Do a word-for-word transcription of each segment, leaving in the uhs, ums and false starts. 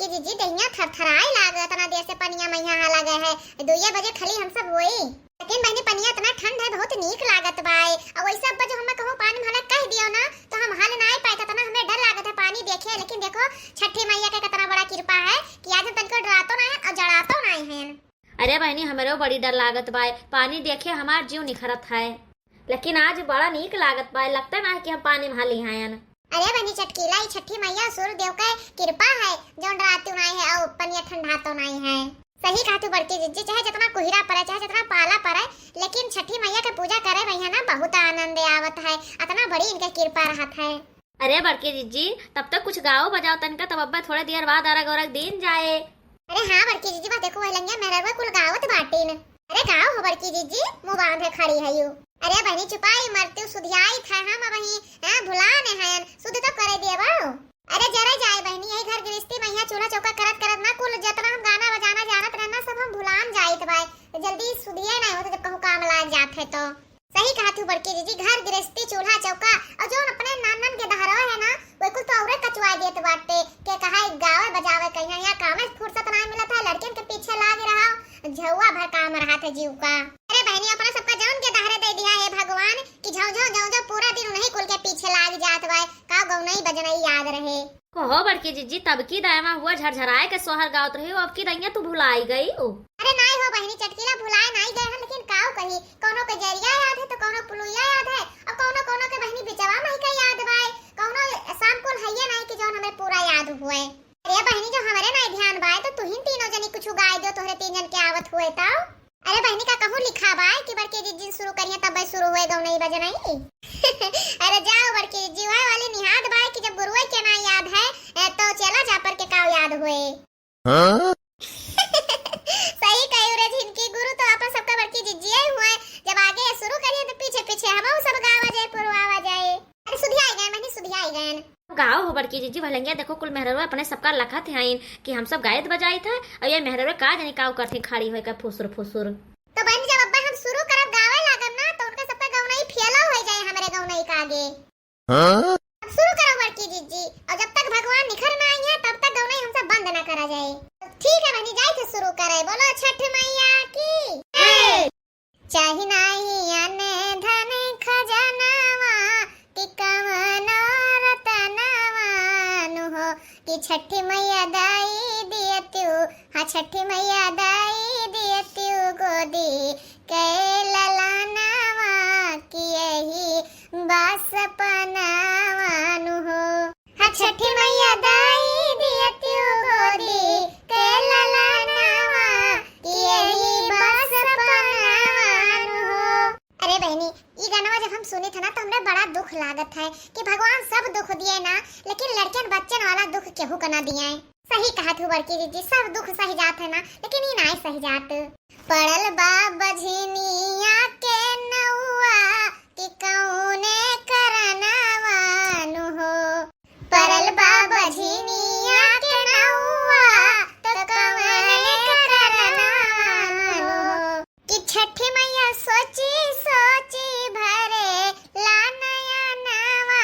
जीजी, दहिया थरथराए लाग, इतना देर से पनिया मइहा हाला गए है, दुइये बजे खली हम सब होई। लेकिन बहिनी, पनिया इतना ठंड है, बहुत नीक लागत बाय। और वैसे अब जो हमें कहूँ पानी भला कह दियो ना, तो हम हाल ना पाए, इतना हमें डर लागत है पानी देखे। लेकिन देखो, छठी मैया के कितना बड़ा कृपा है कि आज हम तनको डरातो ना है और जड़ातो ना है। अरे बहिनी, हमरो बड़ी डर लागत बाय, पानी देखे हमार जीव निखरत है। लेकिन आज बड़ा नीक लागत बाय, लगता ना है कि हम पानी में हाली आयन। अरे बहिनी चटकीला, ई छठी मैया सूर्य देव के कृपा है, जौन रात उनाई है और पनिया ठंडा तो नहीं है। सही कहा तू बड़की जिज्जी, चाहे जितना कुहिरा पड़े, चाहे जितना पाला पड़े, लेकिन छठी मैया के पूजा करे भैया ना बहुत आनंद आवत है। इतना बड़ी इनके कृपा रहत है। अरे बड़की जिज्जी, तब तक कुछ गाओ बजाओ तनका, तब अब्बा थोड़े देर बाद अरग औरग दीन जाए। अरे हाँ बड़की जिज्जी, बस देखो वही लंगिया मेहररुआ कुल गावत बाटिन। अरे गाओ हो बड़की जिज्जी, मुँह बांधे खड़ी है यू। अरे बहिनी चुपाई मरती सुधियाई था हम अबही, हाँ भुलाने हयन, सुध तो करे दिए बाओ। अरे जरे जाए बहिनी, यही घर गृहस्थी मइहा चूल्हा चौका करत करत ना कुल जतना हम गाना बजाना जानत रहना सब हम भुलान जाइत बाय। जल्दी सुधिए नहीं होते जब कहूँ काम लाग जात है तो। सही कहा तू बड़की जिज्जी, घर गृहस्थी चूल्हा चौका और जौन अपने नानन के दहरवे है ना, वो कुल तो औरे कचुआ देत बाटे। के कहा एक गावे बजावे कहीं, यहाँ कामे से फुर्सत नहीं मिलत है, लड़कियन के पीछे लागे रहा, झौआ भर काम रहा था जीव का। अरे बहिनी, अपना सबका जौन के दहरे दे दिया है भगवान कि झौ झौ झौ झौ पूरा दिन उन्हीं कुल के पीछे लाग जात बाय, का गौनई बजनई याद रहे। कहो बड़की जिज्जी, तब की दायमा हुआ झरझराए के सोहर गावत रही हो, अब की दइया तू भुलाई गई हो। अरे नाई हो बहिनी चटकीला, भुलाए नाई गए हैं, लेकिन काऊ कही, कौनो के जरिया याद है तो कौनो पुलुइया याद है, और कौनो कौनो के बहिनी बिचवा में ही का याद बाय, कौनो शाम कुल हइये नाई कि जौन हमें पूरा याद हुए। अरे बहिनी जो हमारे नाई ध्यान बाय तो तुहिन तीनों जनी कुछ गाय दो, तोहरे तीन जन के आवत हुए तो। अरे बहिनी का कहूँ लिखा बाय कि बड़की जिज्जी शुरू करिए तब शुरू हुए गौनई बजनई। अरे जाओ बड़की जिज्जी, वह वाली निहाद बाय कि जब गुरुए के ना याद है, ए, तो चला जा पर के का याद हुए। हाँ? सही कही रे झिनकी, गुरु तो अपन सबका बड़की जिज्जी ही हुए। जब आगे शुरू करिए तो पीछे पीछे हम सब गावा जाए, पुरवावा जाए। अरे सुधियाई गए, मैंने सुधियाई गए। गाओ हो बड़की जिज्जी, भलंगिया देखो कुल मेहररुआ अपने सबका लखत हैं कि हम सब गायत बजाइत है, और ये मेहररुआ का जानी का करते खड़ी होए का फुसुर फुसुर। तो बहन जब अब्बा हम शुरू करब गावे लागब ना तो उनका सबका गौनई फेला हो जाए हमारे गौनई का आगे। हाँ? अब शुरू करो बड़की जिज्जी, और जब तक भगवान निखर ना आई है तब तक गौनई हम सब बंद ना करा जाए। तो ठीक है बहनी, जाए थे शुरू करे। बोलो छठ मैया की। चाही नाही अन धन खजनवा, कि कवनो रतनवा नु हो, कि छठी मैया दाई दियत्यू, हाँ छठी मैया दाई दियत्यू गोदी के ललनवा, कि यही बस पनवा नु हो। हाँ छठी मैया दाई दियत्यू गोदी के ललनवा, कि यही बस पनवा नु हो। अरे बहनी, ई गानवा जब हम सुनित है ना तो हमरे बड़ा दुख लागत है कि भगवान सब दुख दिए ना, लेकिन लड़कन बच्चन वाला दुख केहू का ना दिए। सही कहत हूँ बड़की जिज्जी, सब दुख सह जात है ना, लेकिन ई नाय सह जात। पड़ल बा बझिनिया के नौआ कि कौने करनवा नु हो। पड़ल बा बझिनिया के नौआ त कौने करनवा नु हो। कि छठी मैया सोची सोची भरे ला नयनवा,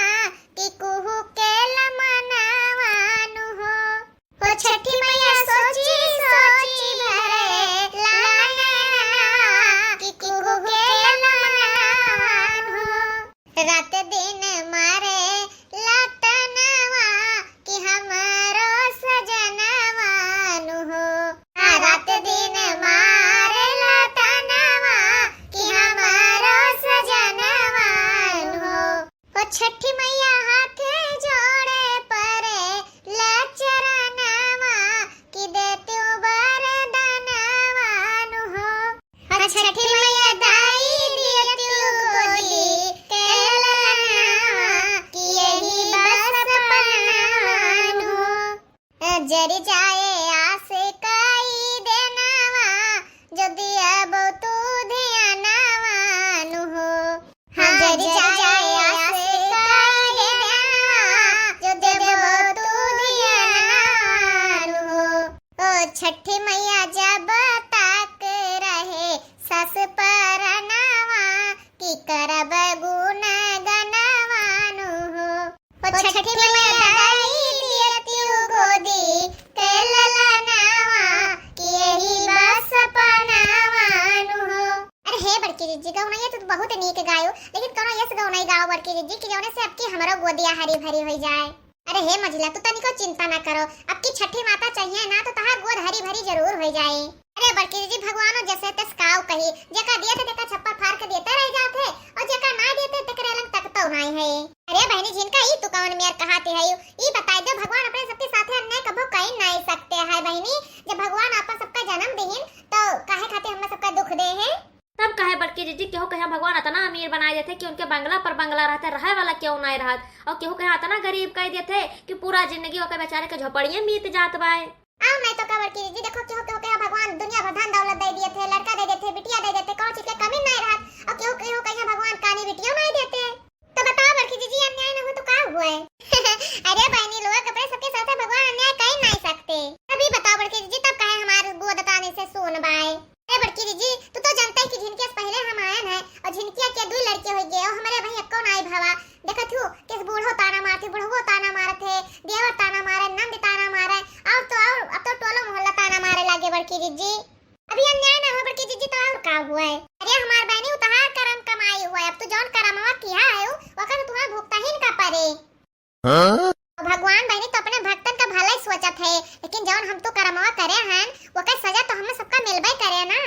कि कुहू के लमनवा नु हो। हो छठी मैया सोची सोची भरे ला नयनवा, कि कुहू के लमनवा नु हो। रात दिन मारे लतनवा, कि हमरो सजनवा नु हो। हाँ, रात दिन मारे लतनवा, कि हमरो सजनवा नु हो। हो छठी मैया हाथ जोड़े परे लचरनवा, कि देत्यू बरदनवा नु हो। हाँ छठी मैया दाई दियत्यू गोदी के ललनवा, कि यही बस पनवा नु हो। जरि जाए आस काई देनवा, जो दिया बहु तू धियानवा नु हो। हाँ, जरि जाए आस काई देनवा, जो दिया बहु तू धियानवा नु हो। ओ छठी मैया जब तक रहे सस परनवा, कि करब गुन गनवा नु हो। ओ छठी मैया दाई दियत्यू गोदी के गायो, लेकिन कौनो यस गौ नहीं गाओ बड़की जिज्जी कि जौने से अबकी हमरो गोदिया हरी भरी होइ जाए। अरे हे मझिला, तू तनिको चिंता ना करो, अबकी छठी माता चाहिए ना तो तहार गोद हरी भरी जरूर होइ जाए। अरे बड़की जिज्जी, भगवानो जैसे तस काव कही, जेका दिए थे तेका छप्पर फाड़ के देते रह जात है, और जेका ना देते तेकरे लंग तक तो नाई है। अरे बहनी, झिनका ई तू कौन मेर कहाते है, ई बताई दो, भगवान अपने सबके साथे अन्याय कभो कई नाई सकते है बहनी। जब भगवान आपन सबका जन्म देहिन तो काहे खातिर हमें सबका दुख दे है? तब काहे बड़की जिज्जी, केहू कहिया भगवान अतना अमीर बनाए देते कि उनके बंगला पर बंगला रहते, रहे वाला केहू नाई रहत, और केहू कहिया अतना गरीब कह देते कि पूरा जिंदगी ओकर बेचारे के झोपड़िए मीत जात बाय। आओ नहीं तो का बड़की जिज्जी, देखो केहू केहू कहिया भगवान दुनिया भर धन दौलत दे देते, लड़का दे देते, बिटिया दे देते, कौन चीज के कमी नाई रहत, और केहू केहू कहिया भगवान कानी बिटियो नाई देते। तो बताओ बड़की जिज्जी, अन्याय न हो तो का हुआ है? अरे बहनी लोग, अपने सबके साथ भगवान अन्याय कई नाई सकते। अभी बताओ बड़की जिज्जी, तब काहे हमार गोद ताने से सोन बाय? अरे बड़की जिज्जी, तू तो जानते है कि झिनकिया से पहले हम आयन है, और झिनकिया के दुई लड़के हो गए, और हमारे भाई अक्को नाई भावा। देखत हूँ, किस बूढ़ो ताना मारते, बुढ़वो ताना मारत है, देवर ताना मारे, नंद ताना मारे, और तो और, अब तो टोलो मोहल्ला ताना मारे लागे बड़की जिज्जी। अभी अन्याय ना हो बड़की जिज्जी, तो और का हुआ है? अरे हमार बहनी, उ तहार करम कमाई हुआ है, अब तू जौन करमवा किया है, उ, ओकर तो तुम्हें भुगतहिन का पड़े। हाँ? भगवान बहनी तो अपने भक्तन का भला ही सोचत है, लेकिन जौन हम तो करमवा करे हन, ओकर सजा तो हमें सबका मिलबे करे ना।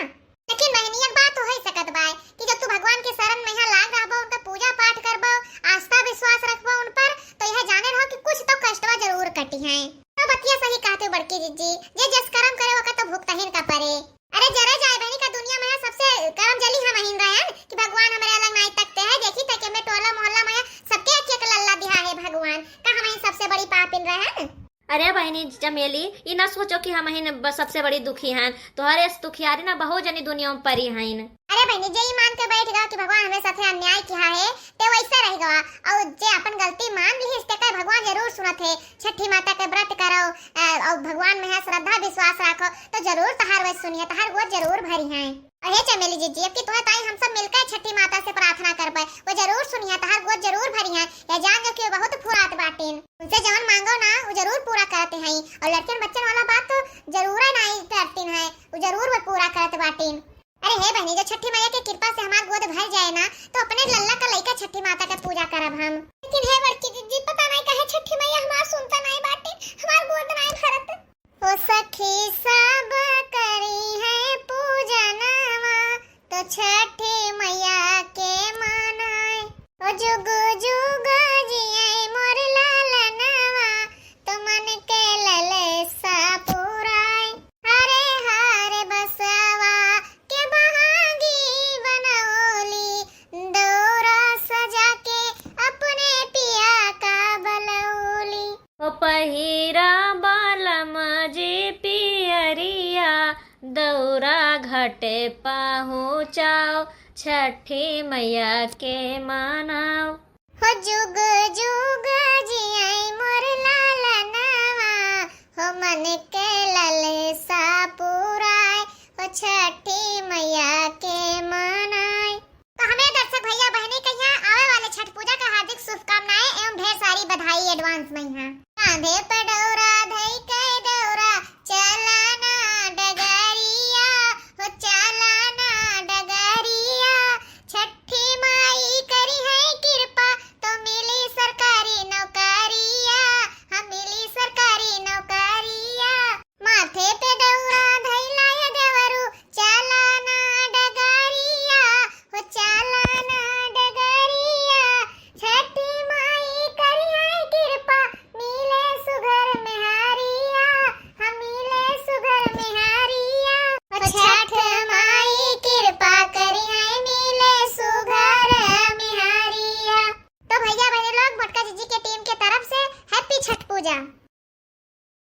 लेकिन बहनी, एक बात तो हो ही सकत बाय कि जब तू भगवान के शरण में यहाँ लाग रहबो, उनका पूजा पाठ करबो, आस्था विश्वास रखबो उन पर, तो यह जाने रहो कि कुछ तो कष्टवा जरूर कटी है। तो बतिया सही कहते हो बड़की जिज्जी, जे जस करम करे ओकर तो भुगतहिन का पड़े। अरे जरा जाए बहनी, का दुनिया में सबसे करम जली हम अहिन रहन कि भगवान हमरे अलग नाई तकते हैं, देखी तक में टोला मोहल्ला में सबके एक एक लल्ला दिहा है भगवान, का हम ही सबसे बड़ी पापिन रहन? अरे बहनी चमेली, ई ना सोचो कि हम ही न ब-, सबसे बड़ी दुखी हन। तोहरे से दुखियारी ना बहुत जनी दुनिया में परी हईन। अरे बहनी, जे ई मान के बैठ गवा कि भगवान हमरे साथे अन्याय किया है, ते वैसे रह गवा। और जे अपन गलती मान ली, इसके कहे भगवान जरूर सुनत है। छठी माता के व्रत करो, अ, और भगवान में है श्रद्धा विश्वास रखो, तो जरूर तहार वह सुनिए, तहार गोद जरूर भरी है। अहे चमेली जिज्जी, अब की तुहे ताई हम सब मिलकर छठी माता से प्रार्थना करबे, वो जरूर सुनिया, तहार गोद जरूर भरिया। या जान जो कि वो बहुत फुरात बाटिन, उनसे जवन मांगो ना, वो जरूर पूरा करते हैं। और लड़कन बच्चन वाला बात तो जरूर है ना ही करतीन है, वो जरूर वो पूरा करत बाटिन। अरे हे बहनी, जो छठी मैया के कृपा से हमार गोद भर जाए ना, तो अपने लल्ला का लइका छठी माता के पूजा करब हम। लेकिन हे बड़की जिज्जी, पता नहीं काहे छठी मैया हमार सुनता नहीं बाटिन, हमार गोद नहीं भरत। ओ सखी सब करी है पूजनवा, तो छठी मैया के मनाए। ओ जुग जुग जिए मोर लालनवा, तो मन के ललसा पुराए। हरे हरे बसवा के बहांगी बनौली, दौरा सजा के अपने पिया का बलौली। ओ पहिरा बलम जी पियरिया, दौरा घाटे पहुँचाओ, छठी मैया के मनाओ। हो जुग जुग जियाई मोर लालनवा, हो मन के ललसा पुराए, हो छठी मैया के मनाए। तो हमें दर्शक भैया बहनी के यहाँ आवे वाले छठ पूजा का हार्दिक शुभकामनाएं एवं ढेर सारी बधाई advance में यहाँ। कांधे पे डोरा